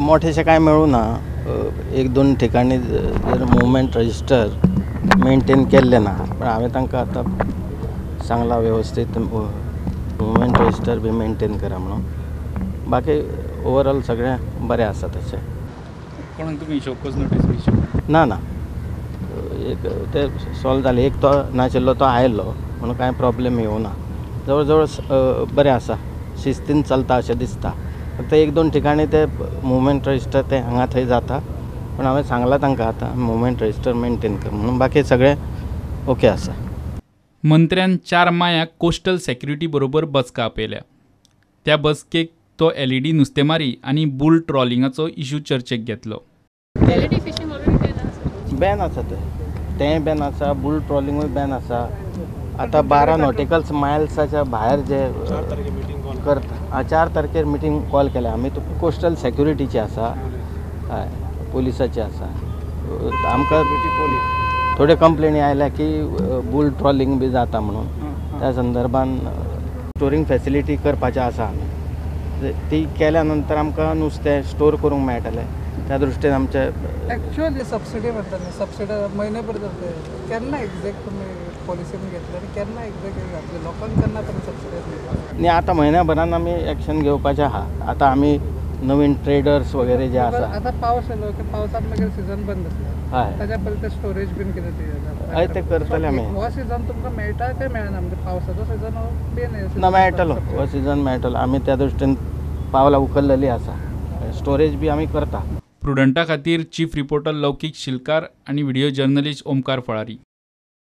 मोठेशें कांय मेळूं ना. एक दोन ठिकाणी जर मुवमेंट रजिस्टर मेंटेन केल्लें ना, पण हांवें तांकां आतां सांगलां वेवस्थीत मुवमेंट रजिस्टर बी मेंटेन करा म्हणून. बाकी ओवरऑल सगळें बरें आसा तशें. कोणाक तुमी शोकॉज नोटीस बी इश्यू? ना ना, एक ते सॉल्व जालें. एक तो नाशिल्लो तो आयलो म्हणून कांय प्रॉब्लेम येवना. जवळ जवळ बरें आसा, शिस्तीन चलता अशें दिसता. फक्त एक दोन ठिकाणी ते मुवमेंट रजिस्टर ते हांगा थंय जाता, पूण हांवें सांगलां तांकां आतां मुवमेंट रजिस्टर मेंटेन कर म्हणून. बाकी सगळें ओके आसा. मंत्र्यान 4 मायाक कोस्टल सेक्युरिटी बरोबर बसका आपयल्या. त्या बसकेक तो एलईडी नुस्तेमारी आनी बुल ट्रॉलिंगाचो इशू चर्चेक घेतलो. बॅन आसा, तें बॅन आसा, बुल ट्रॉलिंगूय बॅन आसा. आतां 12 नॉटिकल मायल्साच्या भायर जे करता, 4 तारखेर मिटींग कॉल केल्या आमी. कोस्टल सेक्युरिटीची आसा, हय, पुलिसाची आसा. आमकां थोड्यो कंप्लेनी आयल्या की बुल ट्रॉलिंग बी जाता म्हणून. त्या संदर्भान स्टोरींग फॅसिलिटी करपाचें आसा आमी. ती केल्या नंतर आमकां नुस्तें स्टोर करूंक मेळटलें. त्या दृश्टीन आमचे एक्चुअली सबसिडी म्हणटा न्ही, सबसिडी म्हयनेभर जाता. केन्ना एक्झॅक्ट तुमी पॉलिसीन घेतले आनी केन्ना एक्झॅक्ट घातले लोकांक, केन्ना पर्यंत सबसिडी? न्ही, आतां म्हयन्या भरान आमी एक्शन घेवपाचें आहा. आतां आमी नवीन ट्रेडर्स वगैरे जे आसा, आतां पावस येयलो की पावसांत मागीर सिजन बंद जातलें. हय, ताच्या पयलीं ते स्टोरेज बीन कितें ते हय, ते करतले आमी. हो सिजन तुमकां मेळटा काय मेळना? म्हणजे पावसाचो सिजन हो मेन. ना, मेळटलो, हो सिजन मेळटलो. आमी त्या दृश्टीन पावलां उखल्लेली आसा. स्टोरेज बी आमी करता. प्रुडंटा खातीर चीफ रिपोर्टर लौकीक शिलकार आनी व्हिडिओ जर्नलिस्ट ओमकार फळारी.